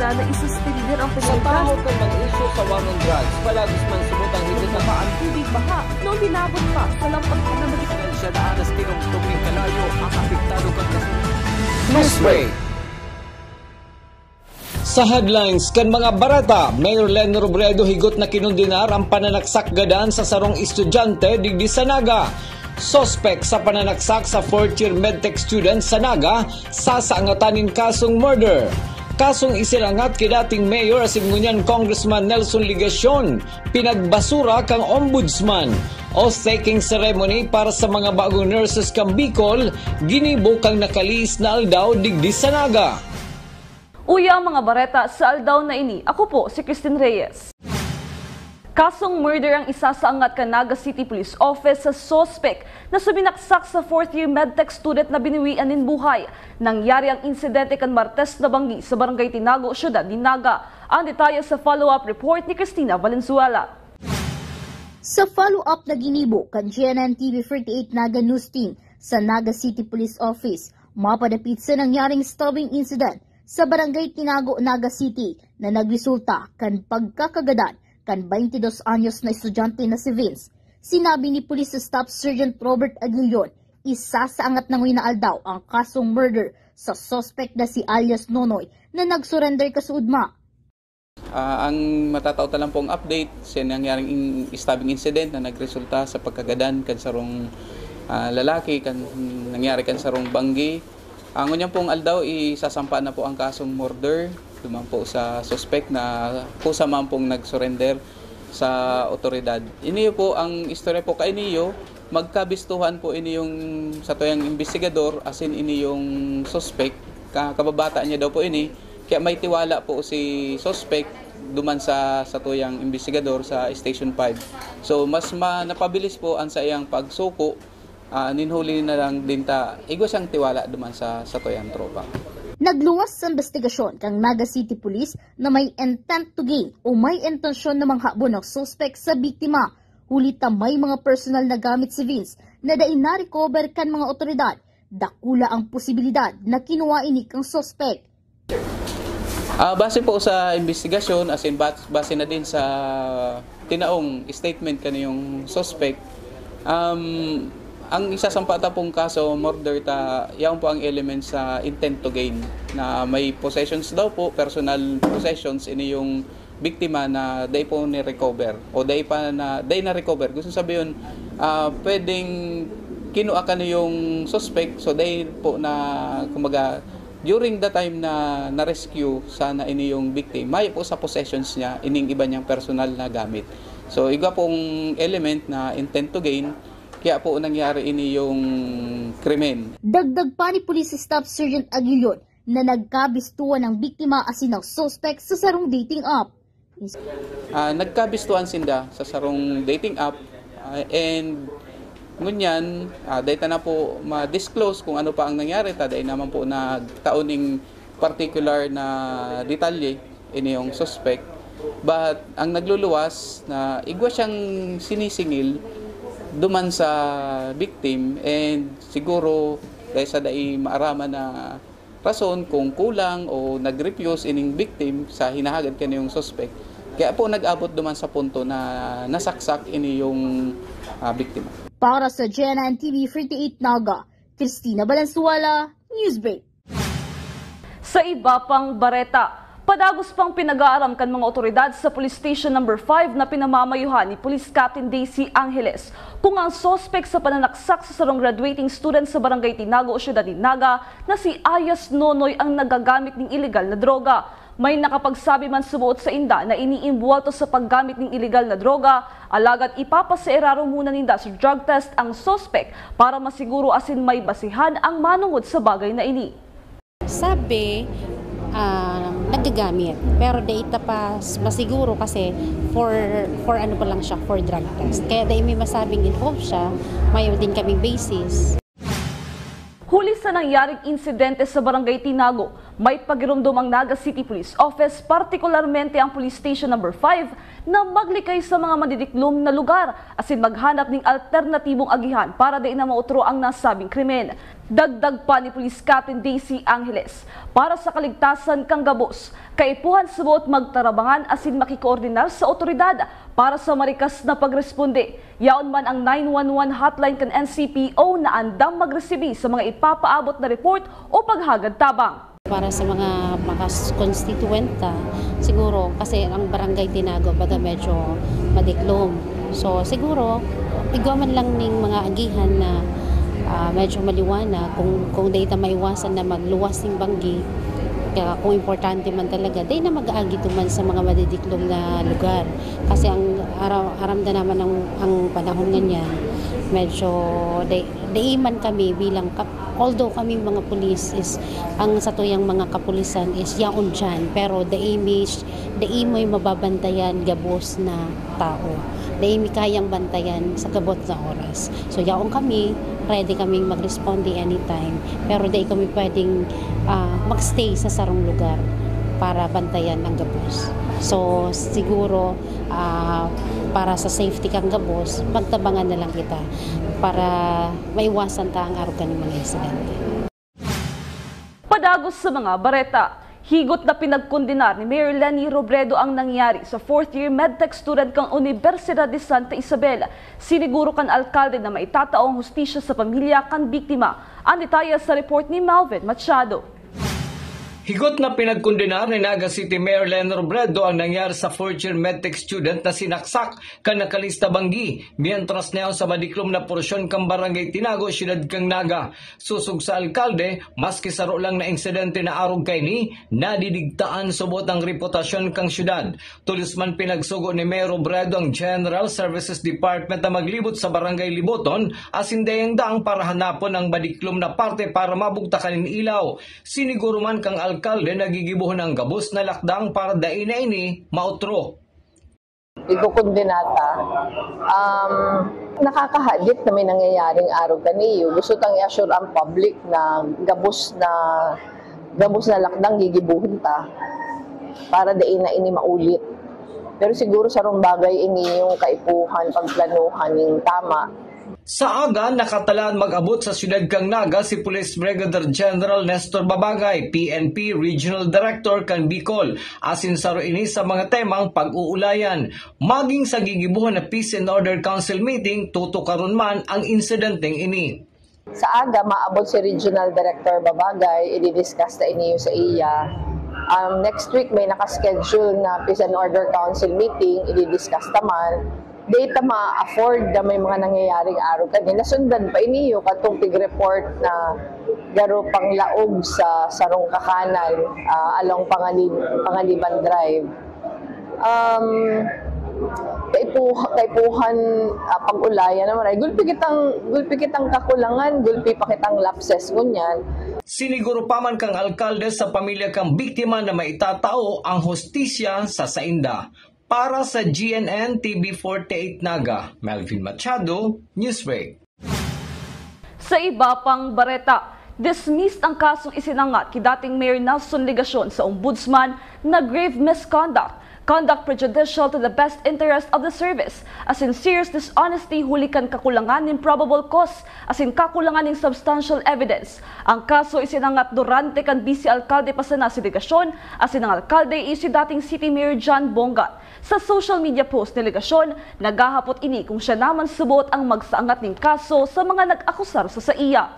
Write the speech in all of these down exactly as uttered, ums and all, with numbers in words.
Na isuspender ang Sa penalidad. Tahaw kan mga isyu sa war on drugs, palagis man subot ang higit na Nababa ang tubig baha noong binabot pa sa lampag na magit- Dahil siya naanas tinungtong ning kalayo ang apektado kan kaso. Newsbreak. Sa headlines kan mga bareta, Mayor Leni Robredo higot na kinondenar ang pananaksak gadan sa sarong estudyante digdi sa Naga. Suspek sa pananaksak sa fourth year medtech student sa Naga, sasangatan nin kasong murder. Kasong isirangat ki dating mayor asin ngunyan Congressman Nelson Legacion, pinagbasura kang ombudsman. Oath-taking ceremony para sa mga bagong nurses kan Bicol, ginibo kan nakalihis na aldaw digdi sa Naga. Uya ang mga bareta sa aldaw na ini. Ako po si Christine Reyes. Kasong murder ang isasaangat kan Naga City Police Office sa suspek na suminaksak sa fourth year medtech student na biniwian nin buhay. Nangyari ang insidente kan Martes na banggi sa Barangay Tinago, siyudad nin Naga. Ang detalye sa follow-up report ni Christina Valenzuela. Sa follow-up na ginibo kan G N N T V forty-eight Naga News Team sa Naga City Police Office, mapadapit sa nangyaring stabbing incident sa Barangay Tinago, Naga City, na nagresulta kan pagkakagadan kan twenty-dos anyos na estudyante na si Vince. Sinabi ni Police Staff Sergeant Robert Aguilion, isasaangat na nguyang aldaw ang kasong murder sa suspect na si alias Nonoy na nag-surrender kasuodma. Ah, ang matatao ta lang pong update sa nangyaring in-, stabbing incident na nagresulta sa pagkagadan kan sarong, ah, lalaki, kan, nangyari kan sarong banggi. Ang unyang pong aldaw, isasampa na po ang kasong murder duman po sa suspect na kusa man pong nag-surrender sa otoridad. Ini po ang istorya po kainiyo, magkabistuhan po ini yung satuyang imbestigador, asin ini yung suspect, ka-, kababata niya daw po ini, kaya may tiwala po si suspect duman sa satuyang imbestigador sa Station five. So, mas ma-, napabilis po ang saiyang pagsuko, ah, nin huli na lang din ta igwa siyang tiwala duman sa satuyang tropa. Nagluwas sa imbestigasyon kan Naga City Police na may intent to gain o may intensyon na manghabon ang suspek sa biktima. Huli ta may mga personal na gamit si Vince na dai na-recover kan mga otoridad. Dakula ang posibilidad na kinuha ini kan suspek. Ah, base po sa imbestigasyon, as in, bat-, base na din sa tinaong statement kaniyong suspect, um, ang isasampa ta pong kaso, murder ta, yaon po ang element sa intent to gain, na may possessions daw po, personal possessions, ini yung biktima na dai po ni-recover o dai pa na, dai na-recover. Gusto sabihin, ah, pwedeng kinuha ka na yung suspect, so dai po na, kumbaga, during the time na na-rescue sana ini yung victim, may po sa possessions niya ining iba niyang personal na gamit. So, igwa pong element na intent to gain, kaya po nangyari ini yung krimen. Dagdag pa ni Police Staff Sergeant Aguilion na nagkabistuhan ang biktima asin ang suspek sa sarong dating app. Ah, nagkabistuhan sinda sa sarong dating app, ah, and ngunyan, ah, dai ta na po ma-disclose kung ano pa ang nangyari, ta dai naman po nagtao ning particular na detalye ini yung suspect. But ang nagluluwas na igwa siyang sinisingil duman sa victim, and siguro dahil sa dai maaraman na rason kung kulang o nag-refuse ining victim sa hinahagad kaniyong suspect. Kaya po nag-abot duman sa punto na nasaksak ini yung, ah, biktima. Para sa G N N T V forty-eight Naga, Christina Valenzuela, Newsbreak. Sa iba pang bareta, padagos pang pinag-aaram kan mga otoridad sa Police Station Number five na pinamamayuhan ni Police Captain Daisy Angeles kung ang suspek sa pananaksak sa sarong graduating student sa Barangay Tinago, Siyudad nin Naga, na si alias Nonoy ang nagagamit ning iligal na droga. May nakapagsabi man suboot sainda na iniimbwelto sa paggamit ning iligal na droga, alagad ipapaseeraro muna ninda sa drug test ang suspek para masiguro asin may basihan ang manongod sa bagay na ini. Sabi, ah, naggagamit, pero dai ta pa s-, masiguro kasi for, for ano pa lang siya, for drug test. Kaya dai mi masabing involved siya, mayo din kaming basis. Huli sa nangyaring insidente sa Barangay Tinago, May pagiromdom ang Naga City Police Office, partikularmente ang Police Station Number five, na maglikay sa mga madidiklom na lugar asin maghanap ning alternatibong agihan para dai na maotro ang nasabing krimen. Dagdag pa ni Police Captain Daisy Angeles, para sa kaligtasan kan gabos, kaipuhan subot magtarabangan asin makikoordinar sa awtoridad para sa marikas na pagresponde. Yaon man ang nine one one hotline kan N C P O na andam magresibi sa mga ipapaabot na report o paghagad tabang. Para sa mga, mga s-, constituent ta, siguro kasi ang Barangay Tinago baga medyo madiklom. So, siguro, igwa man lang ning mga agihan na, ah, medyo maliwanag kung, kung dai ta maiwasan na magluwas ning banggi. Kaya kung importante man talaga, dai na mag-aagi tuman sa mga madidiklom na lugar. Kasi ang ara-, aram ta naman ang, ang panahon nganyan, medyo dai, dai man kami bilang kap-, although kami mga pulis is, ang satuyang mga kapulisan is yaon diyan, pero dai mi, dai mo'y mababantayan gabos na tao. Dai mi kayang bantayan sa gabos na oras. So, yaon kami, ready kaming mag-responde anytime, pero dai kami pwedeng, ah, magstay sa sarong lugar para bantayan ang gabos. So, siguro, ah, para sa safety kan gabos, magtabangan na lang kita para maiwasan ta ang arog kaning mga insidente. Padagos sa mga bareta. Higot na pinagkondenar ni Mayor Leni Robredo ang nangyari sa fourth year medtech student kan Universidad de Santa Isabel. Siniguro kan alkalde na maitatao ang hustisya sa pamilya kan biktima. Ang detalye sa report ni Melvin Machado. Higot na pinagkondenar ni Naga City Mayor Leni Robredo ang nangyari sa fourth year medtech student na sinaksak kan nakalista banggi, mientras na yaon sa madiklom na porsyon kan Barangay Tinago, Siyudad kan Naga. Sosog sa alkalde, maski saro lang na insidente na arog kaini, nadidigtaan subot ang reputasyon kan siyudad. Tolos man pinagsugo ni Mayor Robredo ang General Services Department na maglibot sa Barangay Liboton, asin dayang daang para hanapon ang madiklom na parte para mabugtakan nin ilaw. Siniguro man kan alkalde na gigibohon ang gabos na lakdang para dai na ini maotro. Ikokondenata, um, nakakahadit na may nangyayaring arog kaniyo. Gusto tang i-assure ang public na gabos na, gabos na lakdang gigibohon ta para dai na ini maulit. Pero siguro sarong bagay ini yung kaipuhan, pagplanuhan yung tama. Sa aga, nakatalaan mag-abot sa siyudad kan Naga si Police Brigadier General Nestor Babagay, P N P Regional Director kan Bicol, asin saro ini sa mga temang pag-uulayan. Maging sa gigibohon na Peace and Order Council meeting, tutukaron man ang insidenteng ini. Sa aga, maabot si Regional Director Babagay, i-discuss ta ini sa iya. Um, next week, may nakaschedule na Peace and Order Council meeting, i-discuss ta man. Dai ta ma-afford na may mga nangyayaring arog kani. Nasundan pa ini yung katong pig-report na garo panglaog sa sarong kakanan, ah, along Panganib-, Panganiban Drive. Um, kaipuha-, kaipuhan, ah, pag-ulayan naman ay gulpi kitang, gulpi kitang kakulangan, gulpi pa kitang lapses ngunyan. Siniguro pa man kan alkalde sa pamilya kan biktima na maitatao ang hustisya sa sainda. Para sa G N N T V forty-eight Naga, Melvin Machado, Newsbreak. Sa iba pang bareta, dismissed ang kasong isinangat ki dating Mayor Nelson Legacion sa Ombudsman na grave misconduct, conduct prejudicial to the best interest of the service, asin serious dishonesty huli kan kakulangan nin probable cause asin kakulangan nin substantial evidence. Ang kaso isinangat durante kan Vice Alkalde pa sana si Legacion asin ang alkalde iyo si dating City Mayor John Bongat. Sa social media post ni Legacion, naghahapot ini kung siya naman subot ang magsaangat nin kaso sa mga nag-akusar sa saiya.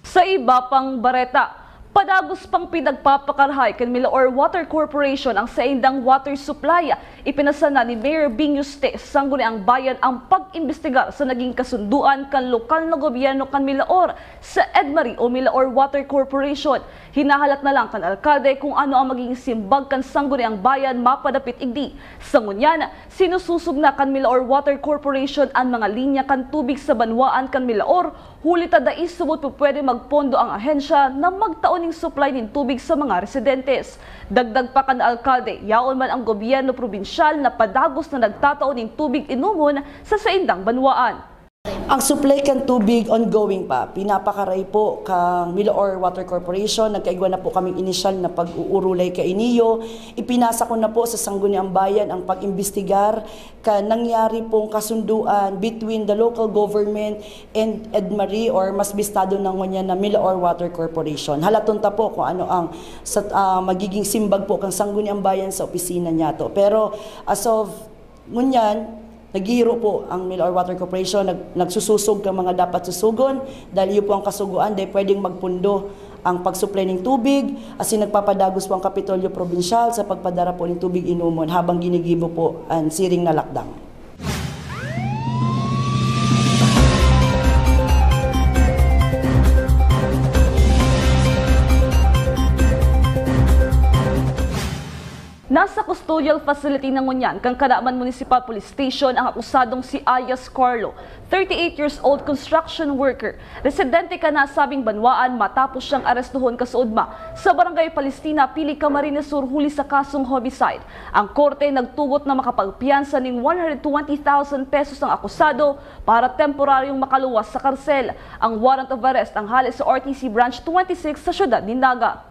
Sa iba pang bareta, padagos pang pinagpapakarahay kan Milaor Water Corporation ang saindang water supply. Ipinasana ni Mayor Bing Yuste sa Sangguniang Bayan ang pag-imbestigar sa naging kasunduan kan lokal na gobyerno kan Milaor sa EDMARI o Milaor Water Corporation. Hinahalat na lang kan alkalde kung ano ang magiging simbag kan Sangguniang Bayan mapadapit igdi. Sa ngunyan, sinususog na kan Milaor Water Corporation an mga linya kan tubig sa banwaan kan Milaor, huli ta dai subot pupwede magpondo ang ahensya na magtao ning supply nin tubig sa mga residentes. Dagdag pa kan alkalde, yaon man ang gobyerno probinsyal na padagos na nagtatao nin tubig inomon sa saindang banwaan. Ang supply kan tubig ongoing pa. Pinapakaray po kang Milaor Water Corporation. Nagkaigwa na po kaming inisyal na pag-uurulay kainiyo. Ipinasa ko na po sa Sangguniang Bayan ang pag-imbestigar ka nangyari pong kasunduan between the local government and EDMARI, or mas bistado na ngunyan na Milaor Water Corporation. Halaton ta po kung ano ang sa, ah, magiging simbag po kang Sangguniang Bayan sa opisina niya to. Pero as of ngunyan, naghihiro po ang Milaor Water Corporation, nag-, nagsususog ka mga dapat susugon, dahil iyo po ang kasugoan, dahil pwedeng magpundo ang pag-supply ng tubig, asin nagpapadagos po ang Kapitolyo Probinsyal sa pagpadara po ng tubig inumon habang ginigibo po ang siring na lakdang. Nasa custodial facility na ngunyan kan Kanaman Municipal Police Station ang akusadong si alias Carlo, thirty-eight years old, construction worker, residente kan nasabing banwaan, matapos siyang arestuhon kasuodma sa Barangay Palestina, Pili, Camarines Sur, huli sa kasong homicide. Ang korte nagtugot na makapagpiyansa ning one hundred twenty thousand pesos ang akusado para temporaryong makaluwas sa karsel. Ang warrant of arrest ang hale sa R T C Branch twenty-six sa siyudad nin Naga.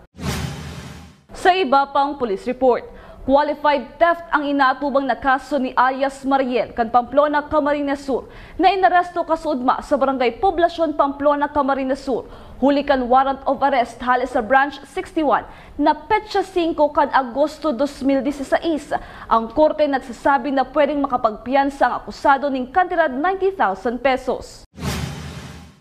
Sa iba pang police report, qualified theft ang inaatubang na kaso ni alias Mariel kan Pamplona, Camarines Sur, na inaresto kasuodma sa Barangay Poblacion, Pamplona, Camarines Sur, huli kan warrant of arrest hale sa Branch sixty-one na petsa singko kan Agosto dos mil diseseis. Ang korte nagsasabi na pwedeng makapagpiyansa ang akusado ning kantidad ninety thousand pesos.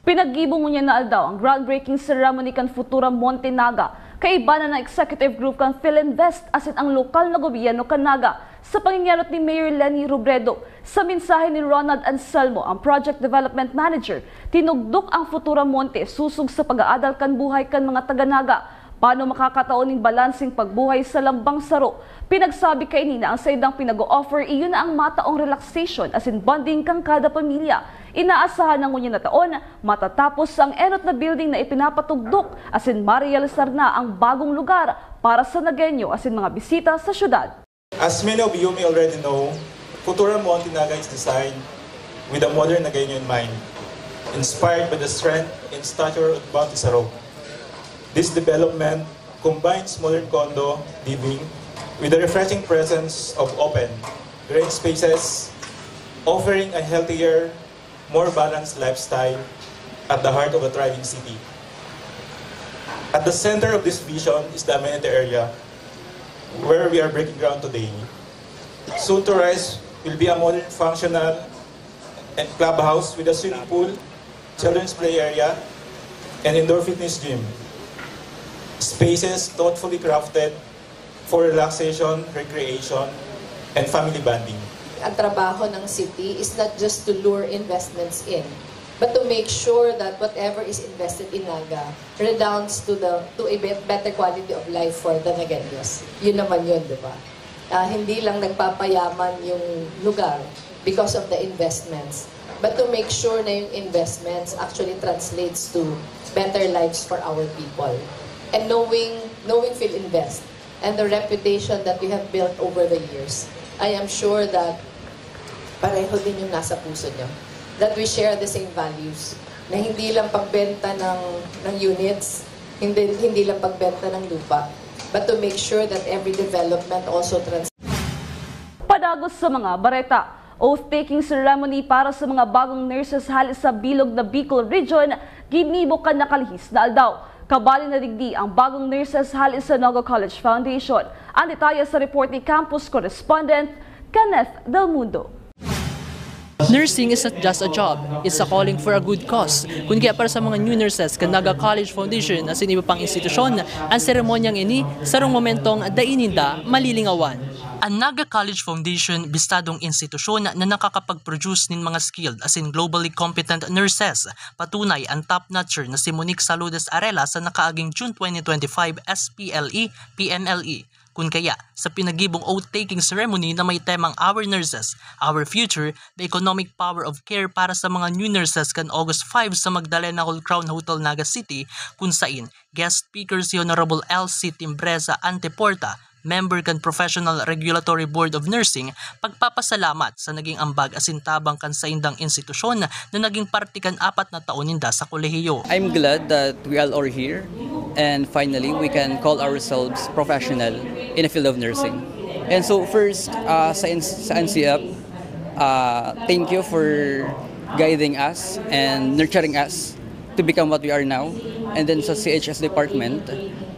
Pinaggibo ngunyan na aldaw ang groundbreaking ceremony kan Futura Monte Naga, kaiba na ng executive group kan Filinvest asin ang lokal na gobyerno kan Naga, sa pangingenot ni Mayor Leni Robredo. Sa mensahe ni Ronald Anselmo, ang project development manager, tinugdok ang Futura Monte sosog sa pag-aadal kan buhay kan mga taga-Naga. Paano makakatao nin balanseng pagbuhay sa lambang saro? Pinagsabi kaini na ang saindang pinag-o-offer iyo na ang mataong relaxation asin bonding kan kada pamilya. Inaasahan na ngunyan na taon, matatapos ang enot na building na ipinapatugdok asin marealisar na ang bagong lugar para sa Nagueño asin mga bisita sa syudad. As many of you may already know, Futura Monte Naga is designed with a modern Nagueño in mind, inspired by the strength and stature of Bounty Saro. This development combines modern condo living with the refreshing presence of open, green spaces, offering a healthier, more balanced lifestyle at the heart of a thriving city. At the center of this vision is the amenity area, where we are breaking ground today. Soon to rise will be a modern, functional and clubhouse with a swimming pool, children's play area, and indoor fitness gym. Spaces thoughtfully crafted for relaxation, recreation, and family bonding. Ang trabaho ng city is not just to lure investments in, but to make sure that whatever is invested in Naga redounds to the, to a bet-, better quality of life for the Nagueños. Yun naman yun, di ba? Ah, hindi lang nagpapayaman yung lugar because of the investments, but to make sure na yung investments actually translates to better lives for our people. And knowing, knowing Filinvest and the reputation that we have built over the years, I am sure that pareho din yung nasa puso nyo. That we share the same values, na hindi lang pagbenta ng, ng units, hindi, hindi lang pagbenta ng lupa, but to make sure that every development also trans- Padagos sa mga bareta, oath-taking ceremony para sa mga bagong nurses hale sa bilog na Bicol Region, ginibo kan nakalihis na aldaw. Kabali na digdi ang bagong nurses hale sa Naga College Foundation. Ang detalye sa report ni campus correspondent Kenneth Del Mundo. Nursing is not just a job, it's a calling for a good cause. Kun kaya para sa mga new nurses kan Naga College Foundation asin iba pang institusyon, ang seremonyang ini sarong momentong dai ninda malilingawan. Ang Naga College Foundation, bistadong institusyon na nakakapag-produce nin mga skilled asin globally competent nurses. Patunay ang top-notcher na si Monique Saludes Arela sa nakaaging June twenty twenty-five S P L E P M L E. Kun kaya, sa pinagibong oath-taking ceremony na may temang Our Nurses, Our Future, the Economic Power of Care para sa mga new nurses kan August five sa Magdalena Hall Crown Hotel, Naga City, kun sain guest speaker si Honorable Elsie Timbreza Anteporta, member kan Professional Regulatory Board of Nursing, pagpapasalamat sa naging ambag asin tabang kan saindang institusyon na naging parte kan apat na taon ninda sa kolehiyo. I'm glad that we all are here and finally we can call ourselves professional in the field of nursing. And so first, uh, sa, N- sa N C F, uh, thank you for guiding us and nurturing us to become what we are now. And then sa C H S department,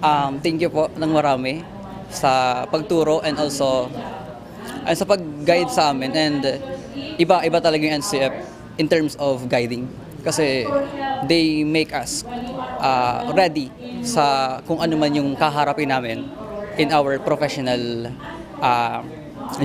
um, thank you po ng marami sa pagturo and also and sa pag-guide sa amin. And iba-iba talaga yung N C F in terms of guiding. Kasi they make us uh, ready sa kung ano man yung kaharapin namin in our professional uh,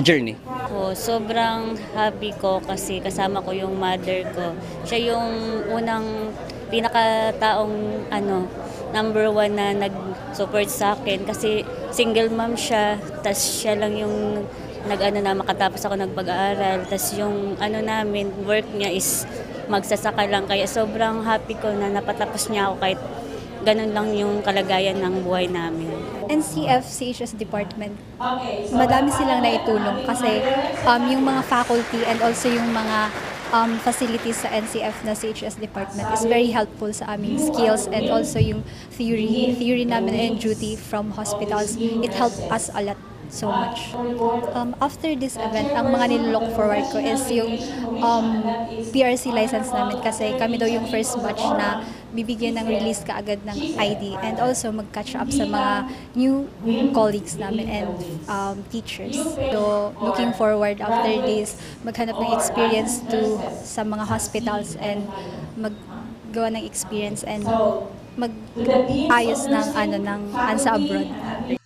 journey. Oh, sobrang happy ko kasi kasama ko yung mother ko. Siya yung unang pinakataong ano, number one na nag-support sa akin kasi single mom siya, tas siya lang yung nag-ano na makatapos ako nagpag-aaral, tas yung ano namin, work niya is magsasaka lang, kaya sobrang happy ko na napatapos niya ako kahit ganun lang yung kalagayan ng buhay namin. N C F C H S department, madami silang naitulong kasi um, yung mga faculty and also yung mga um, facilities sa N C F na C H S department is very helpful sa aming skills and also yung theory theory namin and duty from hospitals, it helped us a lot so much. Um, after this event, ang mga nilolook forward ko is yung um, P R C license namin kasi kami daw yung first batch na bibigyan ng release kaagad ng I D and also mag-catch up sa mga new colleagues namin and um, teachers. So, looking forward after this, maghanap ng experience to sa mga hospitals and maggawa ng experience and mag-ayos ng ano ng ansa abroad.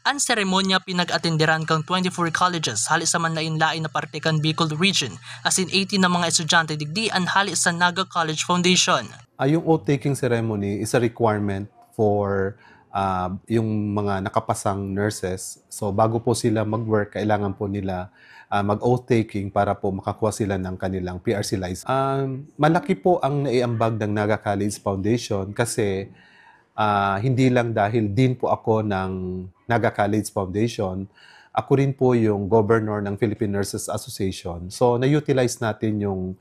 Ang seremonya pinag-atenderan kang twenty-four colleges hali sa manlain-lain na parte kan Bicol Region, asin eighty na mga estudyante digdi an hali sa Naga College Foundation. Ay, yung oath-taking ceremony is a requirement for uh, yung mga nakapasang nurses. So bago po sila mag-work, kailangan po nila uh, mag-oath-taking para po makakuha sila ng kanilang P R C license. Um, malaki po ang naiambag ng Naga College Foundation kasi uh, hindi lang dahil din po ako ng Naga College Foundation, ako rin po yung governor ng Philippine Nurses Association. So na-utilize natin yung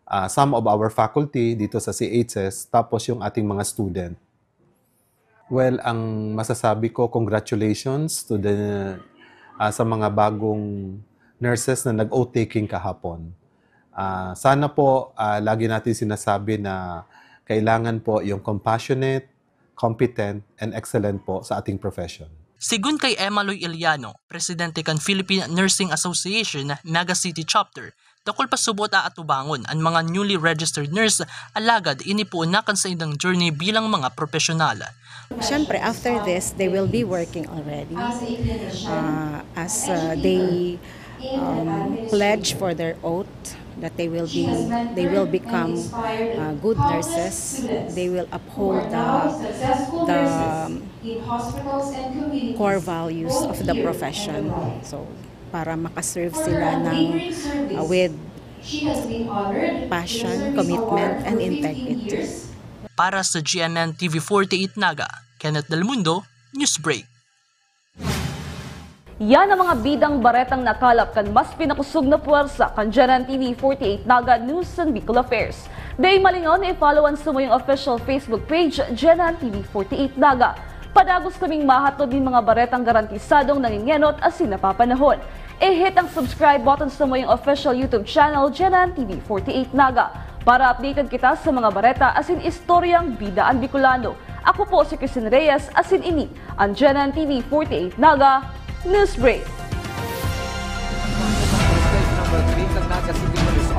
uh, some of our faculty dito sa C H S, tapos yung ating mga student. Well, ang masasabi ko, congratulations to the uh, sa mga bagong nurses na nag-oath-taking kahapon. Uh, sana po uh, lagi natin sinasabi na kailangan po yung compassionate, competent, and excellent po sa ating profession. Sigun kay Emma Loy Iliano, presidente kan Philippine Nursing Association Naga City Chapter, dakul pa subot aatubangon an mga newly registered nurse, alagad ini poon na kan saindang journey bilang mga propesyonal. Siyempre, after this, they will be working already uh, as uh, they um, pledge for their oath that they will be they will become uh, good nurses. They will uphold the the core values of the profession. So para makaserve sila ng uh, with passion, commitment, and integrity. Para sa G M N T V forty-eight Naga, Kenneth Del Mundo, Newsbreak. Yan ang mga bidang baretang nakalap kan mas pinakusog na puwersa kan G N N T V forty-eight Naga News and Bicol Affairs. Dai malingaw na i-follow an samuyang official Facebook page, G N N T V forty-eight Naga. Padagos kaming mahatod nin mga baretang garantisadong nangengenot asin napapanahon. I-hit ang subscribe button sa samuyang official YouTube channel, G N N T V forty-eight Naga, para updated kita sa mga bareta asin istoryang bida an Bicolano. Ako po si Christine Reyes, asin ini ang G N N T V forty-eight Naga Newsbreak.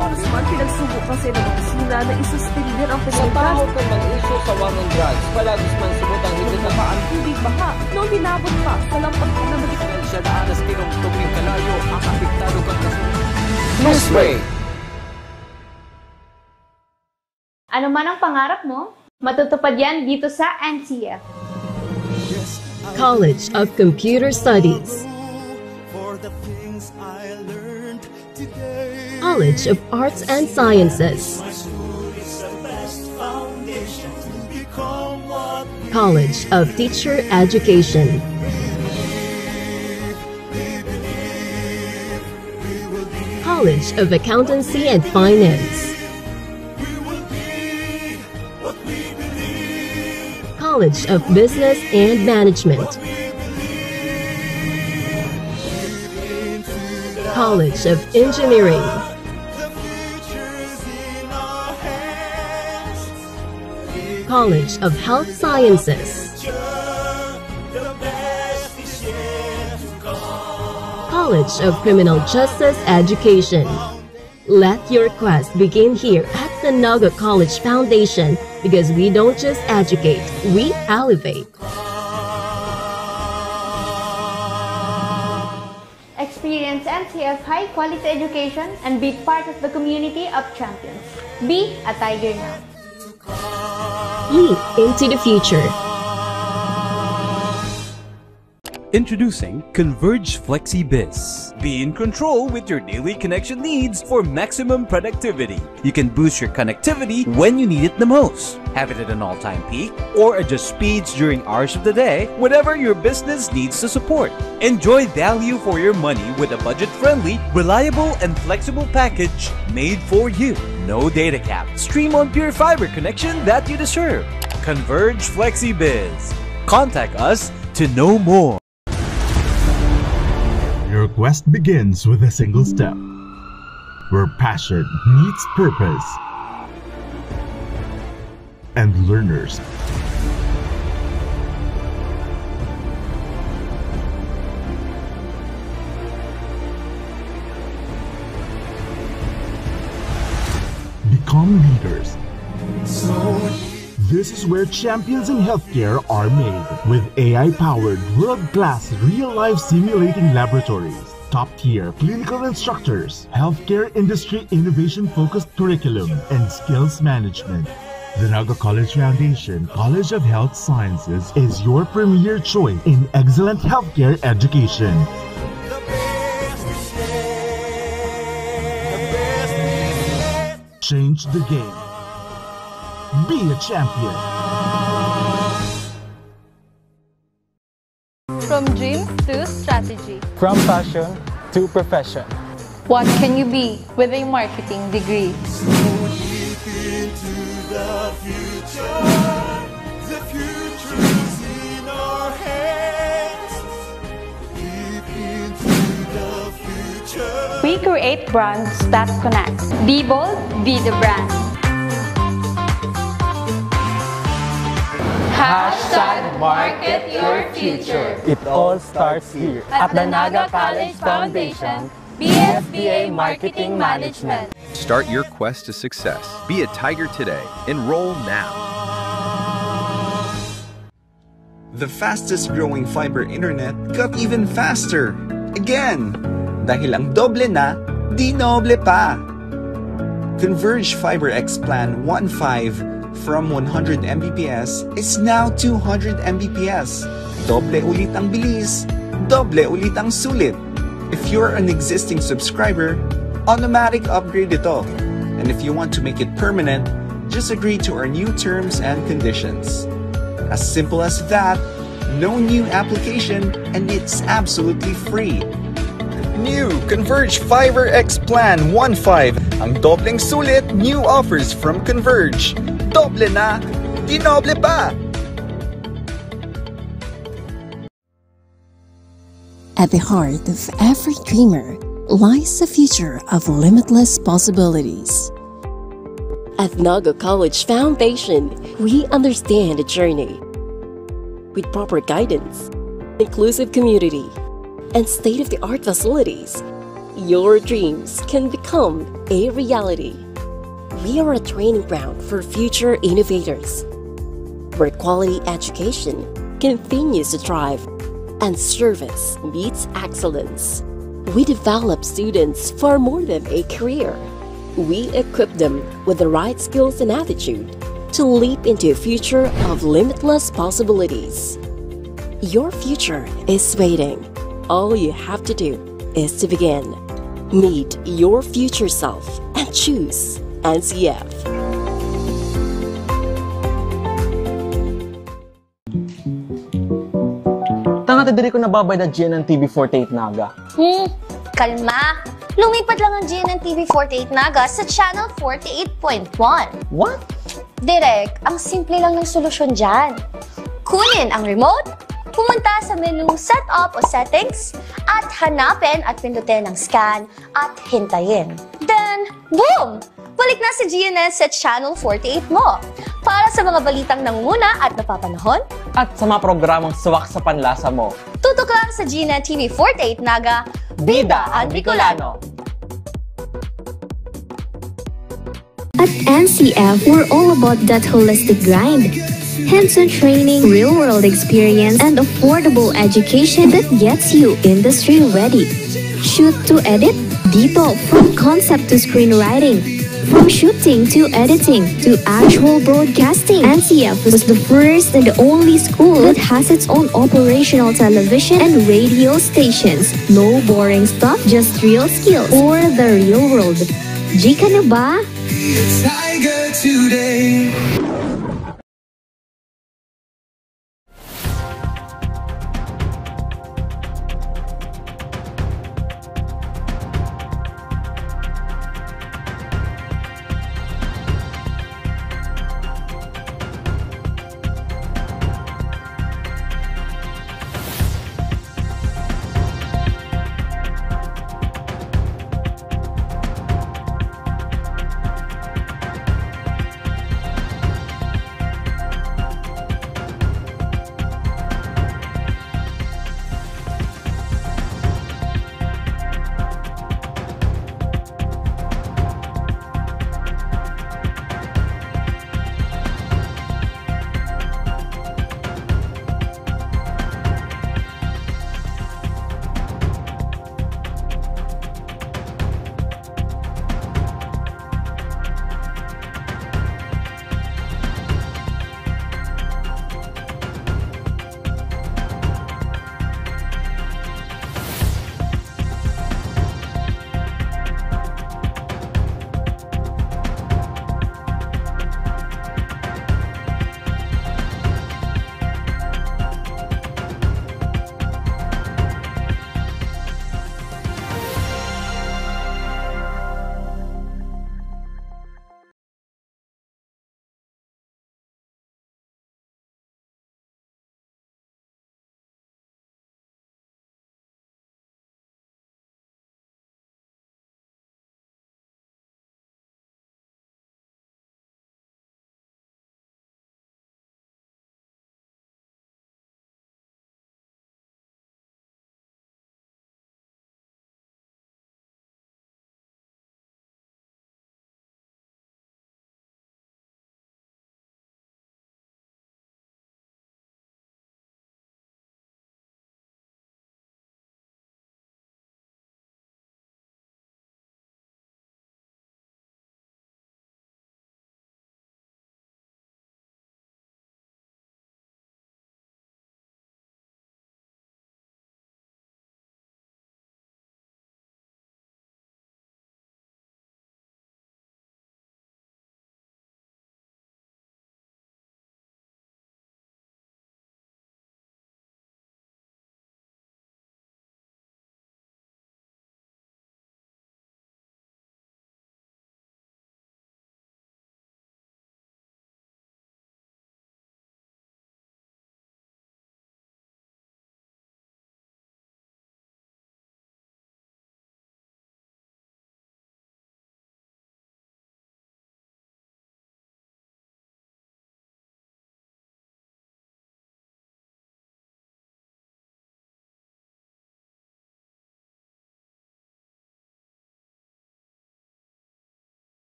Congressman pinagsubukan sa ilang opisina na isuspindi ang Sa pagkakataon ng isyu sa war on drugs, palagis man subot ang higit na paan tubig baha noong hinabot pa sa lampag na Siya daan na sa tinong tubig kalayo ang apektado kan kasunod. Newsbreak. Ano man ang pangarap mo, matutupad yan dito sa N C F. College of Computer Studies. College of Arts and Sciences. College of Teacher Education. College of Accountancy and Finance, College of Business and Management, College of Engineering, College of Health Sciences, College of Criminal Justice Education. Let your quest begin here at the Naga College Foundation, because we don't just educate, we elevate. Experience N C F high quality education and be part of the community of champions. Be a Tiger now. Leap into the future. Introducing Converge FlexiBiz. Be in control with your daily connection needs for maximum productivity. You can boost your connectivity when you need it the most. Have it at an all-time peak or adjust speeds during hours of the day, whatever your business needs to support. Enjoy value for your money with a budget-friendly, reliable, and flexible package made for you. No data cap. Stream on pure fiber connection that you deserve. Converge FlexiBiz. Contact us to know more. Your quest begins with a single step, where passion meets purpose and learners become leaders. This is where champions in healthcare are made, with A I-powered, world-class, real-life simulating laboratories, top-tier clinical instructors, healthcare industry innovation-focused curriculum, and skills management. The Naga College Foundation College of Health Sciences is your premier choice in excellent healthcare education. Change the game. Be a champion. From dreams to strategy. From passion to profession. What can you be with a marketing degree? So leap into the future. The future is in our hands. Leap into the future. We create brands that connect. Be bold, be the brand. Hashtag market your future. It all starts here. At the Naga College Foundation, B S B A Marketing Management. Start your quest to success. Be a Tiger today. Enroll now. The fastest growing fiber internet got even faster again. Dahil ang doble na, dinoble pa. Converge Fiber X Plan one five from one hundred M B P S is now two hundred M B P S. Doble ulit ang bilis, doble ulit ang sulit. If you're an existing subscriber, automatic upgrade ito. And if you want to make it permanent, just agree to our new terms and conditions. As simple as that, no new application, and it's absolutely free. New Converge Fiber X Plan one five. Ang dobleng sulit, new offers from Converge. Doble na, dinoble pa! At the heart of every dreamer lies a future of limitless possibilities. At Naga College Foundation, we understand the journey. With proper guidance, inclusive community, and state-of-the-art facilities, your dreams can become a reality. We are a training ground for future innovators, where quality education continues to thrive and service meets excellence. We develop students for more than a career. We equip them with the right skills and attitude to leap into a future of limitless possibilities. Your future is waiting. All you have to do is to begin. Meet your future self and choose N C F. Tanga ta diri ko nababayad na G N N T V forty-eight Naga. Hmm, kalma. Lumipat lang ang G N N T V forty-eight Naga sa Channel forty-eight point one. What? Direk, ang simple lang ng solusyon dyan. Kunin ang remote, pumunta sa menu Setup o Settings, at hanapin at pindutin ang Scan at hintayin. Then, boom! Balik na si G N N sa Channel forty-eight mo. Para sa mga balitang nangunguna at napapanahon, At sa mga programang suwak sa panlasa mo. Tutok lang sa G N N T V forty-eight Naga, Bida ang Bicolano. At N C F, we're all about that holistic grind. Hands-on training, real-world experience, and affordable education that gets you industry ready. Shoot to edit, dito, from concept to screenwriting. From shooting to editing to actual broadcasting, N C F was the first and only school that has its own operational television and radio stations. No boring stuff, just real skills or the real world. G K na ba? Tiger today.